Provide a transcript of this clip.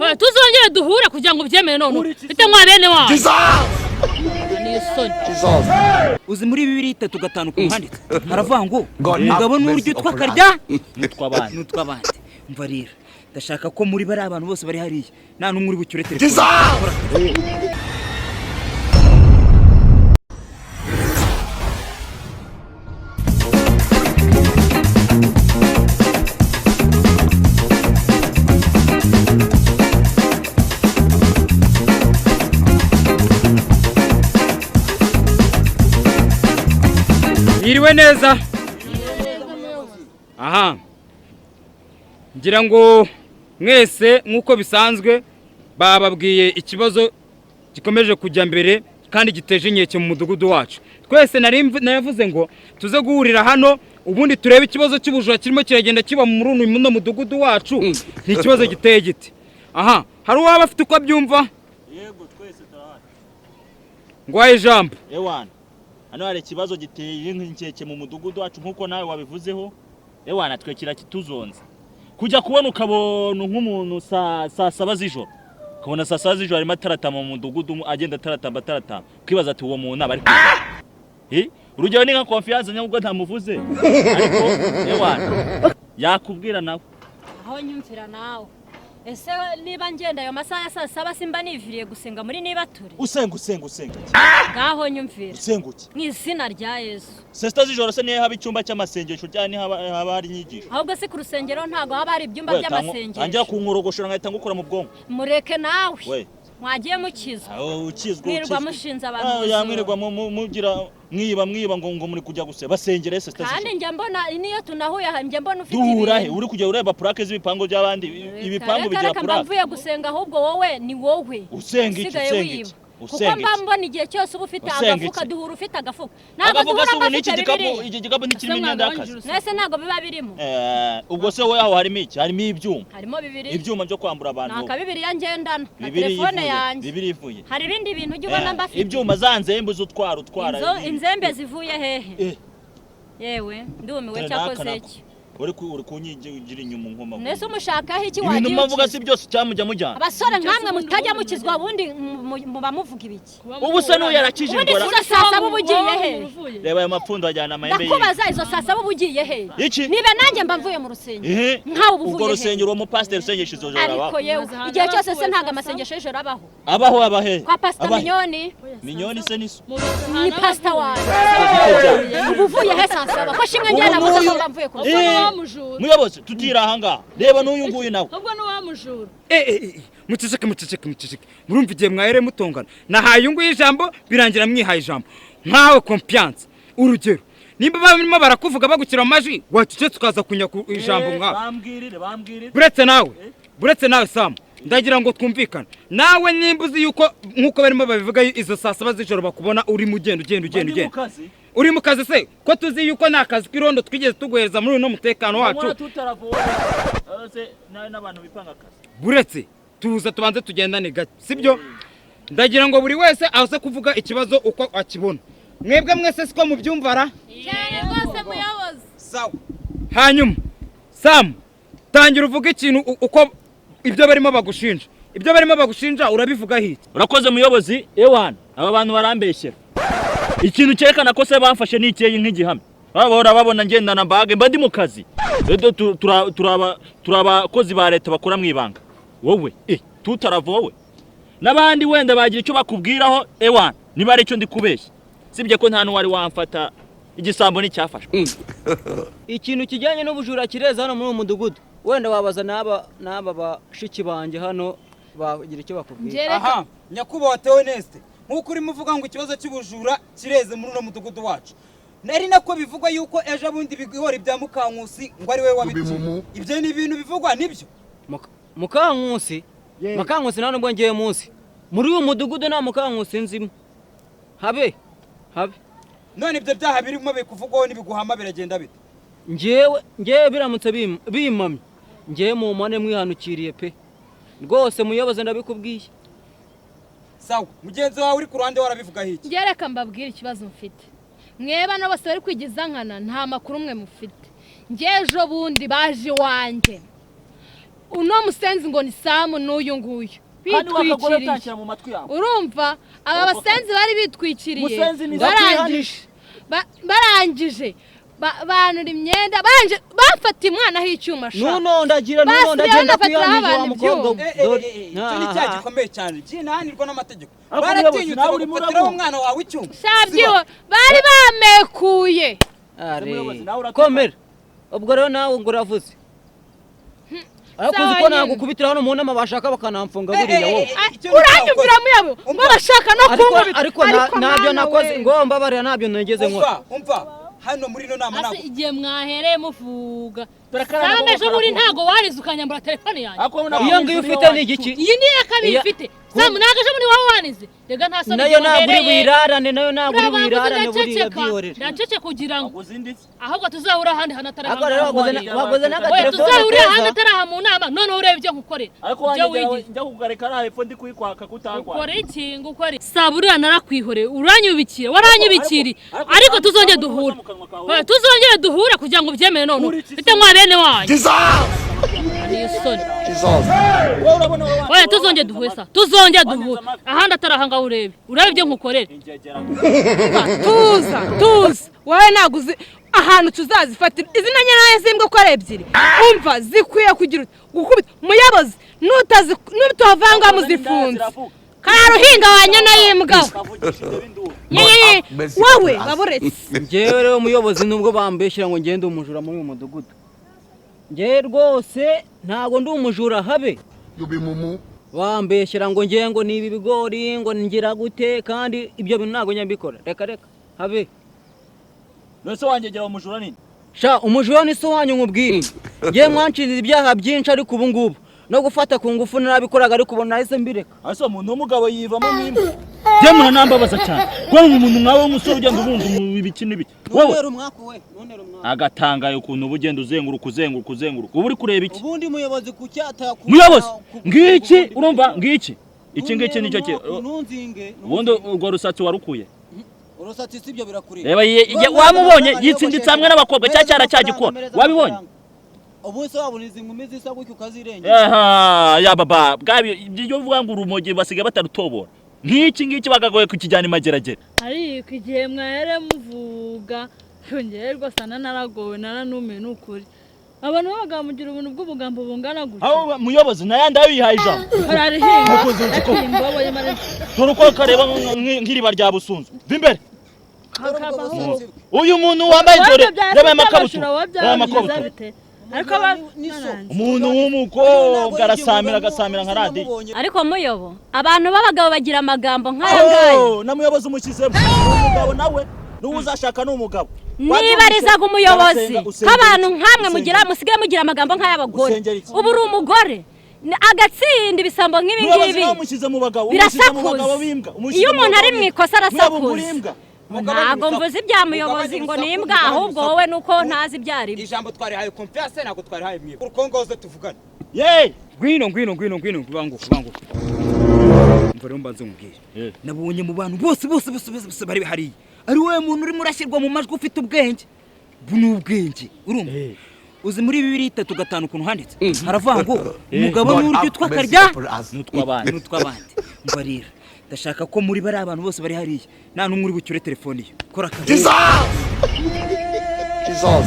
Oya, tuzongere duhure kugira ngo ubyemere none bite mwa bene wacu ni isoni. Uzi muri 2 3 5 ku ruhande haravuga ngo umugabo n'urya utwo akarya n'utw'abandi. N'utw'abandi. Umva rero, ndashaka ko muri bariya abantu bose bari hariya nta n'umwe uri bucyure telefone. Mwiriwe neza. Aha ngira ngo mwese nk'uko bisanzwe bababwiye ikibazo gikomeje kujya mbere kandi giteje inkeke mu mudugudu wacu. Twese nari navuze ngo tuze guhurira hano, ubundi turebe ikibazo cy'ubujura kirimo kiragenda kiba muri uno mudugudu wacu. Ni ikibazo giteye gite? Aha hari uwaba afite uko abyumva? Yego, twese turahari. Ngwaye ijambo. Ewana, hano hari ikibazo giteye inkeke mu mudugudu wacu nk'uko nawe wabivuzeho. Ewana, twe kirakituzonze. Kujya kubona ukabona nk'umuntu saa 7 z'ijoro, ukabona saa 7 z'ijoro arimo ataratama mu mudugudu, agenda ataratamba ataratamba, ukibaza ati uwo muntu aba ari kujya he? Urugero ni nka Confiance, nubwo ntamuvuze, ariko ewana yakubwira nawe. Aho nyumvira nawe, ese niba ngenda ayo masaha ya saa 7, simba niviriye gusenga muri niba turi? Usenga, usenga, usenga iki? Ngaho nyumvira. Usenga uki? Mu izina rya Yesu. Saa 6 z'ijoro se niyo haba icyumba cy'amasengesho cyangwa niho haba hari inyigisho? Ahubwo se ku rusengero ntabwo haba hari ibyumba We, tangira by'amasengesho? kunkorogoshora nkahita ngukora mu bwonko. Mureke nawe. We. Mwagiye mukizwa. Aho ukizwa? Mwirirwa Ukizwa. mushinze abantu Ah, ya ubuzima. mwirirwa mugira mwiba mwiba ngo muri kujya gusa basengere saa 6 Kandi z'ijoro. njya mbona niyo tunahuye aha, njya mbona ufite Duhura he? ibintu. Uri kujya ureba plaque z'ibipangu by'abandi? Ibipangu Reka, bigira reka, mba plaque. mvuye gusenga. Ahubwo wowe ni wowe Usenga iki? usigaye Usenga wiba. iki? Kuko Usenga mba iki? mbona igihe cyose uba ufite Usenga agafuka. iki? Duhura ufite agafuka, ntabwo Agafuka duhura se ubu mba n'iki mfite gikapu? Bibiliya. Iki gikapu ntikirimo imyenda y'akazi? Mwese ntabwo biba birimo. Eh, ubwo se wowe aho harimo iki? Harimo ibyuma. Harimo Bibiliya. Ibyuma byo kwambura abantu. Ni akabibiriya ngendana na Bibiliya telefone ivuye yanjye. Bibiliya ivuye. Hari ibindi bintu ujya ubona Eh, mba afite. ibyuma, za nzembe utwara utwara. Inzembe zivuye hehe? Eh. Yewe, ndumiwe. Dore Cyakoze n'aka nako. iki? Uri kunyigira inyuma nkoma. Mbese umushakaho iki? Ibintu Wagiye mbavuga ukiza. si byose cyamujya mujyana. Abasore nkamwe mutajya mukizwa, ubundi muba muvuga ibiki? Ubu se n'uyu yarakijijwe? Ubundi izo saa 7 uba ugiye he? Reba ayo mapfundo ajyana amahembe ye. Ndakubaza, izo saa 7 uba ugiye he? Iki? Niba nanjye mba mvuye mu rusengero, Ehe. nkawe uba Ubwo uvuye he? rusengero, uwo mupasiteri usengesha izo joro Ariko abaho? yewe, igihe cyose se ntabwo amasengesho y'ijoro abaho? Abaho, abahe? Kwa Pasita Abahe? Minyoni. Minyoni se niso? Ni pasita wawe. Uba uvuye he saa 7 ko shimwe njye navuze ko mba mvuye ku rusengero? Eh, muyobozi, tutira ahangaha, reba n'uyu nguyu nawe. Ahubwo n'uwamujura. Eh, eh, eh, muceceke, muceceke, muceceke! Murumva igihe mwahere mutongana, nahaye uyu nguyu ijambo, birangira mwihaye ijambo. Nkawe Confiance, urugero, nimba barimo barakuvuga bagukira mu majwi, wacecetse ukaza kunya ku ijambo nkawe? Bambwirire, bambwirire. Buretse nawe, buretse nawe Samu, ndagira ngo twumvikane nawe. Nimba uzi yuko nk'uko barimo babivuga izo saa 7 z'ijoro bakubona urimo ugenda ugenda ugenda Ndi mu ugenda kazi. Uri mu kazi se ko tuzi yuko nta kazi k'irondo twigeze tuguhereza muri uno mutekano wacu? Ubona tutaravuwe se n'abantu bipanga akazi. Buretse tuza tubanze tugendane gake, sibyo? Ndagira ngo buri wese aze kuvuga ikibazo uko akibona. Mwebwe mwese siko mubyumva ra? Cyane rwose, muyobozi. Sawa. Hanyuma Samu, tangira uvuge ikintu uko ibyo barimo bagushinja, ibyo barimo bagushinja urabivuga iki? Urakoze muyobozi. Ewana, aba bantu barambeshyera. Ikintu cyerekana ko se bamfashe ni ikeye nk'igihamya, bahora babona ngendana bage, mba ndi mu kazi. Rero turi abakozi ba leta bakora mu ibanga. Wowe tutarava wowe n'abandi wenda bagira icyo bakubwiraho. Ewana, niba ari icyo ndi kubeshya, sibye ko nta n'uwari wamfata, igisambo nticyafashwe. Ikintu kijyanye n'ubujura kireza hano muri uyu mudugudu. Wenda wabaza n'aba bashiki banjye hano, bagira icyo bakubwira. Aha nyakubahwa Theoneste, nk'uko urimo uvuga ngo ikibazo cy'ubujura kireze muri uno mudugudu wacu, nari nako bivugwa yuko ejo bundi ibigori bya Mukankusi ngo ari we wabiciye. Ibyo ni ibintu bivugwa, nibyo? Mukankusi? Mukankusi nta nubwo ngiye munsi muri uyu mudugudu, nta Mukankusi nzimo, habe habe. None ibyo byaha birimo bikuvugwaho n'ibiguhama biragenda bite? Ngewe biramutse bimamye, ngewe mumane mwihanukiriye pe rwose, muyobozi, ndabikubwiye. Sawa, mugenzi wawe uri ku ruhande warabivugaho iki? Njye reka mbabwire ikibazo mfite. Mweba na bose bari kwigiza nkana, nta makuru umwe mufite. Njye ejo bundi baje iwanjye. Uno musenzi ngo ni Samu n'uyu nguyu Kandi wakagore bitwikiriye. Atanshyira mu matwi yawe. Urumva, aba basenzi bari bitwikiriye. Musenzi ni Barangije barangije banura imyenda, barangije bafata umwana aho icyuma sha. Nuno ndagira nuno Basigaye ndagenda banafatiraho kwihanije wa abantu mukobwa. ibyuma. Dore Icyo ni icyaha gikomeye cyane ginahanirwa n'amategeko. Ariko Baratinyutse muyobozi, nawe urimo bagufatiraho uravuga. umwana wawe icyuma. Sha, byibo bari bamekuye. Are, Muyobozi, nawe uratukana. Komera. Ubwo rero nawe ngo uravuze, ariko uzi Sawa ko nyine. nagukubitira hano mu nama bashaka bakanamfunga buriya wowe. Icyo ni icyaha. Uranyumvira muyabo, ngo bashaka no Ariko kunkubita. ariko ntabyo Mwana nakoze we. ngo mbabarira, ntabyo nigeze nkora. Umva, umva, hano muri ino nama Ase ntabwo igihe mwahereye muvuga Dore akana Samu, nako ejo bundi karavuga. ntago warize ukanyambura telefone yanjye. Ariko ntabwo Iyo ngiyo uri ufite ni iwacu. igiki? Iyi ni iya kabiri Iya- mfite. Samu, ntabwo ejo bundi waba wanize rega, nta soni. Nayo Igihe ntabwo uri uhereye. buyirarane, nayo ntabwo uri Urabanguze, buyirarane buriya. ndaceceka. Byihorere. Ndaceceka kugira ngo Waguze indi se? Ahubwo tuzahura ahandi hantu atari Ariko rero waguze waguze Oya, n'agatelefone tuzahurira ahandi keza. atari aha mu nama, noneho urebe ibyo nkukorera. Ariko Ibyo wanjye wigize. njya kugareka hariya hepfo ndi kuyikwaka kutagwa. Ukora iki ngo ukore? Saba uriya, narakwihoreye, uranyubikira, waranyubikiriye. Ariko- Ariko tuzongere ariko duhure. mu kanwa kawe. Oya, tuzongere duhure kugira ngo ubyemere noneho. Uri iki? Bite mwa bene wanyu niyo soni. Wowe urabona wowe Oya, tuzongere duhure, sa tuzongere duhure ahandi atari aha ngaho, urebe, urebe ibyo nkukorera. Ingegera. Tuza, tuza wowe, ntabwo uzi ahantu tuzazifatira izi nyana z'imbwa uko ari ebyiri. Umva, zikwiye kugira uti gukubita muyobozi nutavanga muzifunze kararuhinga wa nyana y'imbwa we. Kavugisha ibyo b'induru. Yee, wowe baburetse. Njyewe rero muyobozi, nubwo bambeshyira ngo ngende umujura muri uyu mudugudu, njyewe rwose ntabwo ndi umujura habe. Bambeshyira ngo ngiye ngo niba ibigori ngo ngira gute, kandi ibyo bintu ntabwo njya mbikora, reka reka habe. None se wangegera umujura nini? Sha, umujura ni so wanyu. Nkubwire, ngiye mwanshinze ibyaha byinshi, ariko ubu ngubu no gufata ku ngufu narabikoraga, ariko ubu nahise mbireka. Ase umuntu w'umugabo yivamo nk'imbwa. Njye muranambabaza cyane. Kubona umuntu nkawe w'umusore ugenda ubunza ibiki n'ibiki. Wowe umwaku we, ntuntere umwaku. Agatangaye ukuntu uba ugenda uzenguruka, uzenguruka, uzenguruka. Uba uri kureba iki? Ubundi muyobozi ku cyata Muyobozi, ngiki urumva ngiki. Iki ngiki nicyo ki. Ntunzinge. Ubundi urwo rusatsi warukuye. Urusatsi si ibyo, birakureba. Reba wamubonye yitsinditse hamwe n'abakobwa, cya cyara cyagikora. Wabibonye? Ubu se wabona izi nkumi zisa gutyo ukazirengera? Aha, ya baba, bwabi ibyo uvuga ngo urumogi basigaye batarutobora. Nk'iki ngiki bagagoye kukijyana imageragere. Ariko igihe mwahere muvuga, ngewe rwose naragowe, naranumiwe. Ni ukuri, abantu b'abagabo mugira ubuntu bw'ubugambo bungana gutya. Aho muyobozi nayandi ayihaye ijambo. Bararihinga. Mukozi w'igikoma. Imbobo y'amara- Dore uko kareba nk'iriba rya Busunzu. Va imbere. Hakabaho. Uyu muntu wambaye, dore reba aya makabutura. Reba aya makabutura. Ariko ba- Umuntu w'umukobwa arasamira, agasamira nka radiyo. Ariko muyobo, abantu b'abagabo bagira amagambo nk'aya ngaya? Oh, na muyobozi umushyizemo. Umugabo nawe n'uwo uzashaka ni umugabo. Nibarizaga umuyobozi Arasenga, ko usengera abantu iki? nkamwe Usengera mugira iki? musigaye mugira amagambo nk'ay'abagore. Usengera iki? Ubu uri umugore agatsinda ibisambo nk'ibi Muyobozi ngibi. nawe umushyize mu bagabo, umushyize mu bagabo Birasakuza. b'imbwa. Umushyize Iyo mu umuntu bagabo ari mu b'imbwa. ikosa Muyobozi uri arasakuza. imbwa. Ntabwo mvuze ibya muyobozi ngo ni imbwa, ahubwo wowe nuko ntazi ibyo ari byo. Ijambo twarihaye confiance, ntabwo twarihaye mwiba urukongozo tuvugane. Yeee! Ngwino, ngwino, ngwino, ngwino, banguka, banguka. Umva rero, mbanze nkubwire. Nabonye mu bantu bose bose bose bose bose bari hariya ari wowe muntu urimo urashyirwa mu majwi ufite ubwenge. Bu ni ubwenge, urumva? Uzi muri 3:5 ukuntu handitse? Haravuga ngo umugabo n'urya utwo akarya N'utw'abandi. N'utw'abandi. Umva rero, ndashaka ko muri bariya abantu bose bari hariya nta n'umwe uri bucyure telefone ye. Kora akazi. Jesus!